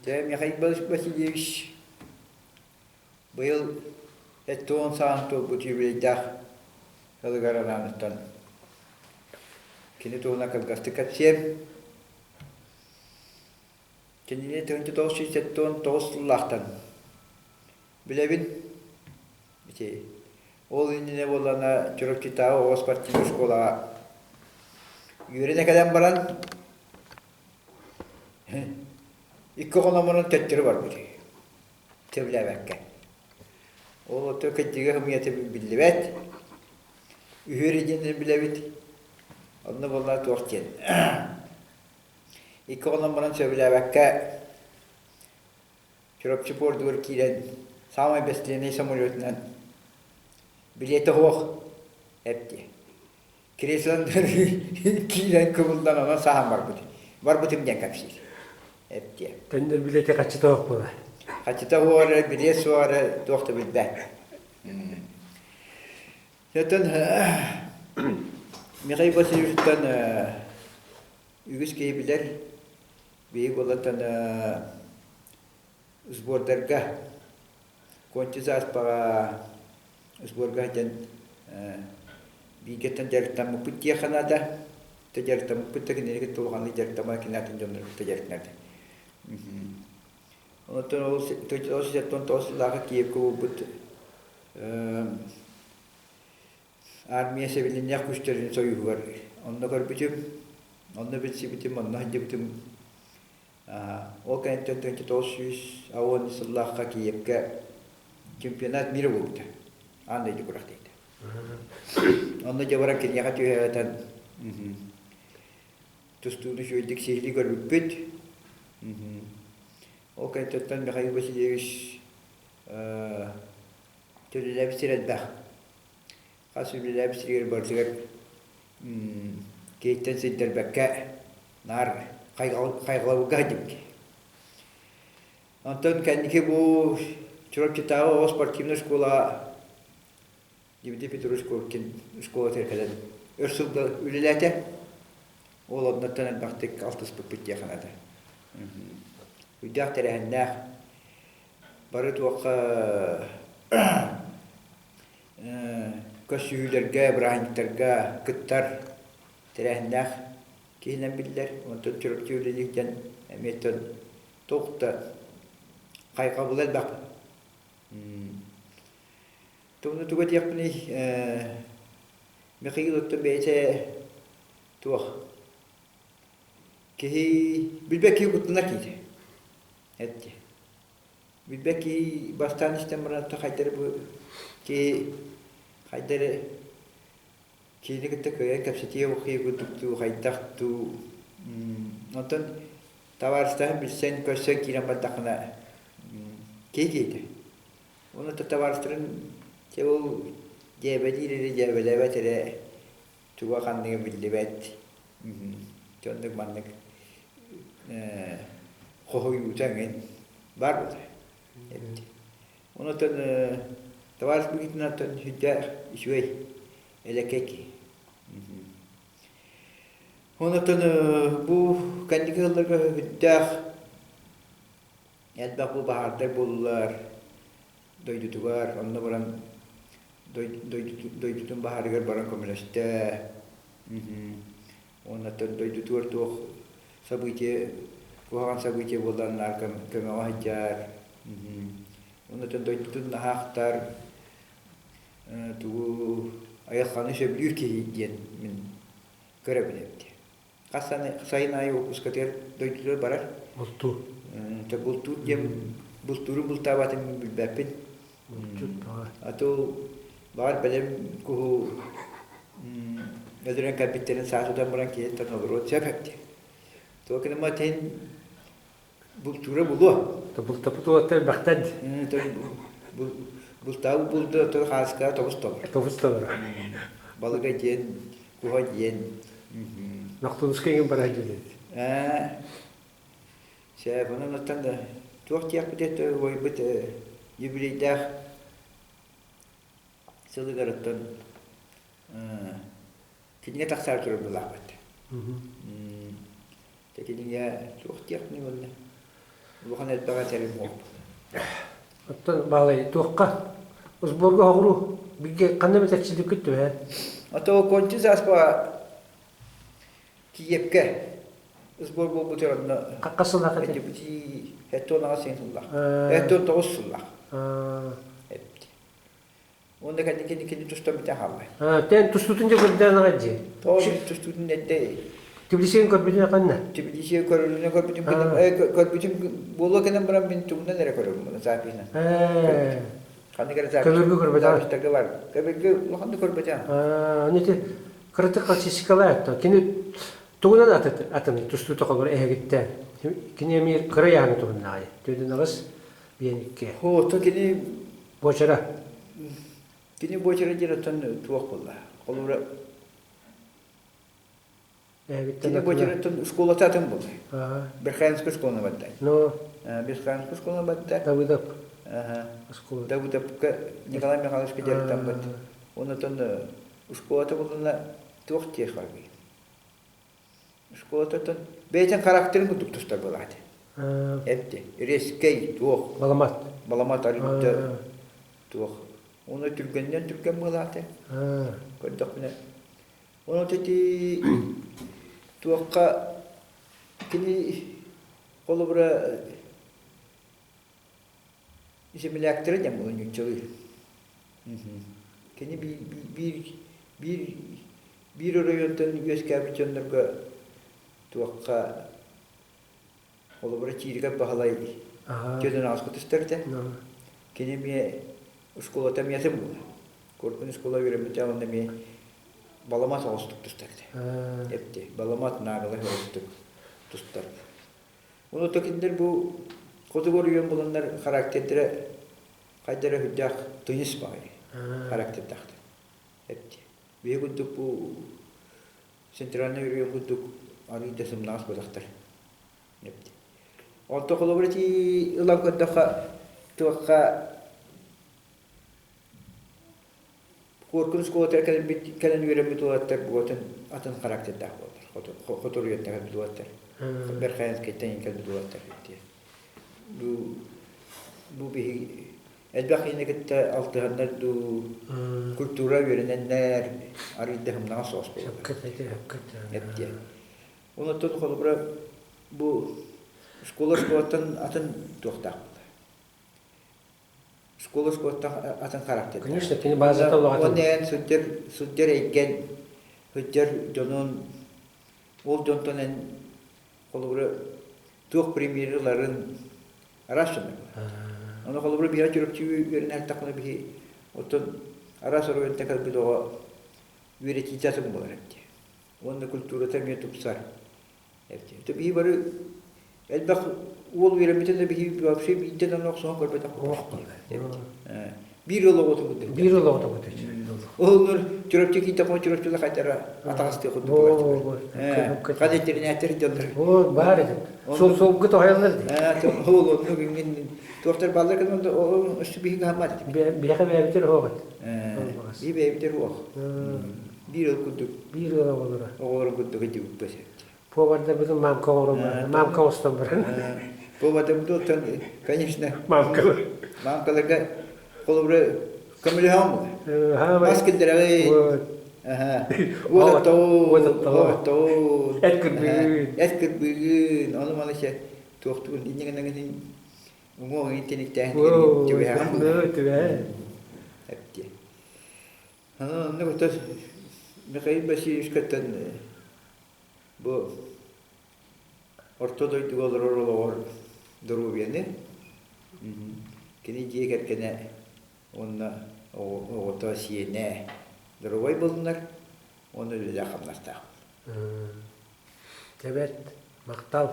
Дьэ, Михаил Васильевич быйыл 70 сааһын туолбут юбилейдаах сылыгар анааныттан кини туһунан кылгастык кэпсиэм. Кинини 1979 сыллаахтан билэбин. Ити ол иннинэ буоллаҕына Чурапчытааҕы оҕо спортивнай школаҕа үөрэнэ кэлэн баран икки хономунан төттөрү барбыт сөбүлээбэккэ. Ол оттон кырдьыга сымыйата биллибэт. Үһүөр диэн билэбит. Онно буолла туох диэн. Икки хонон баран сөбүлээбэккэ Чурапчы пуордугар киирэн саамай бэстилиэнэй самолетунан билиэтэ суох эп дии. Креслон киирэн кыбыллан онон саһан барбыт. Барбытым диэн кэпсиир. Эп диэ. Төннөр билиэтэ хаччыта суох буолар. Хаччыта суох эрэ, билиэт суох эрэ туох да билбэт. Оттон Михаил Васильевичтан үгүс киһи билэр. Биһиги буоллартан сбордарга Конти Заспаҕа сборга сылдьан бииргэттэн дьарыктаммыппыт диэххэ наада. Тэ дьарыктаммыппыт да кинини кытта улаханнык дьарыктаммат кини атын дьоннору кытта дьарыктанар. Онтон ол 1969 сыллааҕы Киевкэ буолбут Армия сэбилиннээх күүстэрин союһугар онно көрбүтүм, онно билсибитим, онно сылдьыбытым. Ол кэнниттэн 1990 сыллаахха Киевкэ чемпионат мира буолбута. Аан дойду күрэхтэһиитэ. Онно дьэ баран киниэхэ түһээтэн тустууну үчүгэйдик сиһилии көрбүппүт. Ол кэнниттэн Михаил Васильевич төлөлөөбүт сир элбэх. Хас үлэлээбит сиригэр барытыгар киһиттэн сирдэрбэккэ наар хайҕалабылга сылдьыбыт. Онтон кэнники бу Чурапчытааҕы оҕо спортивнай школаҕа Дмитрий Петрович Коркин школатыгар кэлэн өр сылга үлэлээтэ. Ол оннуттан элбэхтик алтыспыппыт диэххэ наада. Үрдээх тэрээһиннээх бары туохха көрсүһүүлэргэ, бырааһынньыктарга кыттар тэрээһиннээх киһинэн биллэр. Онтон Чурапчы үлэлииртэн эмиэ туох да хайҕабыла элбэх. Тугуну тугу этиэхпиний Михаил оттон бэйэтэ туох киһи билбэт киһи куттанар киһитэ эттэ Билбэт киһи бастаан истэн баран хайдары бу киһи хайдары киһини кытта кыайан кэпсэтиэ оххие курдук дуу хайдах дуу онтон табаарыстаһан билсэн көрсөн киирэн бардаххына киһи киһитэ уонна табаарыстарын дьэ ол дьээбэлиир эрэ дьээбэлээбэт эрэ туга ханныга биллибэт оннук маннык хоһуйуута эҥин баар буолар эбит. Онон товарищ быһыытынан сүрдээх үчүгэй элэккэй киһи. Онон бу кэнники сылларга сүрдээх элбэх бу баһаардар буоллулар дойдутугар, онно баран дойдутун баһаарыгар баран көмөлөстө. Уонна дойдутугар туох событие, куһаҕан событие буоллар наар көмөҕө сылдьар. Уонна дойдутун наһаа ахтар, тугу айылҕаны сөбүлүүр киһи диэн мин көрөбүн эбит. Хас сайын аайы уоппускатыгар дойдутугар барар. Бултуур. Бултуур диэн бултууру бултаабатын билбэппин. Булчут баҕар. А то баҕар бэлэм куһу өлөрөн кэлбиттэрин саа тутан баран киһиттэн олоруон сөп эбит. То кинема тин бултуура булуо. Бултапыт уолаттар элбэхтэн. Бултаабыт булду то хааска тобус толор. Тобус толор. Балыга диэн, куһа диэн. Нохтунуска иҥин барар диэн. Ээ. Сөп, онон оттон да туох диэхпит этэ уойбут юбилейдаах сылыгар оттон кинигэ тахсаары турар былаабыт. Тэ кинигэ туох диэхпиний уонна? Улахан элбэҕи этэрим суох. Оттон баалай туохха сборга оҕуру бигэ ханна эмит эрчилликкит түһэ? Ото кончу сааспа Киевкэ сбор буолбутугар онно Хас сыллаах этэ? Эдибити 78 сыллаах. 79 сыллаах. Уонна кэнники кини тустан бүтэн хаалла. Тэн тустуутун дьэ көрдөөн аҕай дии. Тоҕо тустуутун эрдэ Тбилисигэ көрбүтүн ханна? Тбилисигэ көрүлүнэ көрбүтүм көрбүтүм буолуо кэнэн баран мин тугунан эрэ көрөбүн запиһынан. Ханнык эрэ запись. Көбүргү көрбөтөҕө. Записьтарга бар. Көбүргү улаханнык көрбөтөҕө. Аны ити кыратык классическалаах кини тугунан атын тустуута холбор эһэгиттэн. Кини эмиэ кыра яаны туһуннаҕай. Төдүн аҕыс биэникке. Хо, кини Буочара. Кини буочара диэн оттон туох буолла? Холобура Кини буочараттан школата атын буолла. Верхоянская школаны барда. Ну, Верхоянская школаны барда. Давыдов. Школа. Давыдовка Николай Михайловичка дьарыктаммыт. Онтон школата буллана туох диэх барбый. Школататтан бэйэтин характерын курдук тустар буолаат. Эпти. Резкэй туох. Баламат. Баламат арыйда туох. Оны түргэннэн түргэн буолааты. Көрдөхпүнэ. Онон ити туохха кини холобура землякторы диэн буолан ньуччалыы. Кини биир биир биир оройуонтан үөскээбит дьоннорго туохха холобура Чиирикэп Баһылай дьонун ааспыт истэртэ. Кини эмиэ школата эмиэ атын буолар. Куркун школа үөрэммитэ уонна эмиэ баламат оҕустук тустар этэ. Эпти. Баламат наагалай оҕустук тустар. Ону кинилэр бу хотугу оройуон буланнар характердара хайдара үрдээх тыйыс баҕайы характердаахтар. Эпти. Биһи курдук бу центральный оройуон курдук арыый да сымнаҕас буолахтар. Эпти. Онто холобур ити ылан көрдөххө туохха Куоркун оскуолатыгар кэлбит, кэлэн үөрэммит уолаттар буотун атын характердаах буоллар. Хотуруйаттан кэлбит уолаттар. Бэрхаянскайтан кэлбит уолаттар диye. Бу бу биһи элбэх киһини кытта алтыһаннар дуу, культура үөрэнэннэр арыйда хымнаҕа соҕус буолаллар. Эптиэ. Онуттан холобура бу школа школаттан атын туохтаах буолар. Школа школаттан атын характердаах. Конечно, кини базата улахан. Уонна эн сылдьар сылдьар эйгэн, сылдьар дьонун, ол дьонтон эн холобура туох премьераларын араас дьоннор буолар. Ону холобура биһиэхэ Чурапчы үөрэнээхтэххинэ биһи оттон араас оройуонтан кэлбит оҕо үөрэтиитэ атын буолар эбит. Уонна культурата эмиэ тупсар. Эбит. Биһи бары элбэх уол үөрэммитин да биһи вообще биирдэ да охсуһан көрбөтөх Биир ыал оҕотун курдук. Биир ыал оҕотун курдук. Ол Чурапчы киирдэххэ Чурапчыла хайтара атаҕастыы курдук буолар. Хас интэринээттэр дьоннор. Оо, баар этим. Сол солгу тоһайаллар дии. Ол оннук иҥин туохтар бааллар кэнэн ол өссө биһиги хааммат этим. Биһиэхэ бэйэбитер оҕот. Биһи бэйэбитер уох. Биир ыал курдук. Биир ыал оҕолоро. Оҕолорун курдук идибиппэс Повардарбытын мамка оҥорон баран, мамка оҥостон баран. Повардарбыт оттон, конечно, мамкалар. Мамкаларга холобура көмөлөһөн буолар. Бас киллэрэҕин. Уот оттоҕун. Эт кырбыыгын. Эт кырбыыгын. Ону маны се туохтугун иннигин уҥуоҕун тиниктээһин түбэһэҕин буолар. Түбэһэ. Эптиэ. Онно кытта Михаил Васильевичкаттан бу орто дойдуга олорор олоҕор доруобуйаны, кини дьиэ кэргэнэ уонна оҕото сиэнэ доруобай буоллуннар уонна үлэлээх-хамнастаах. Тэбэт, махтал.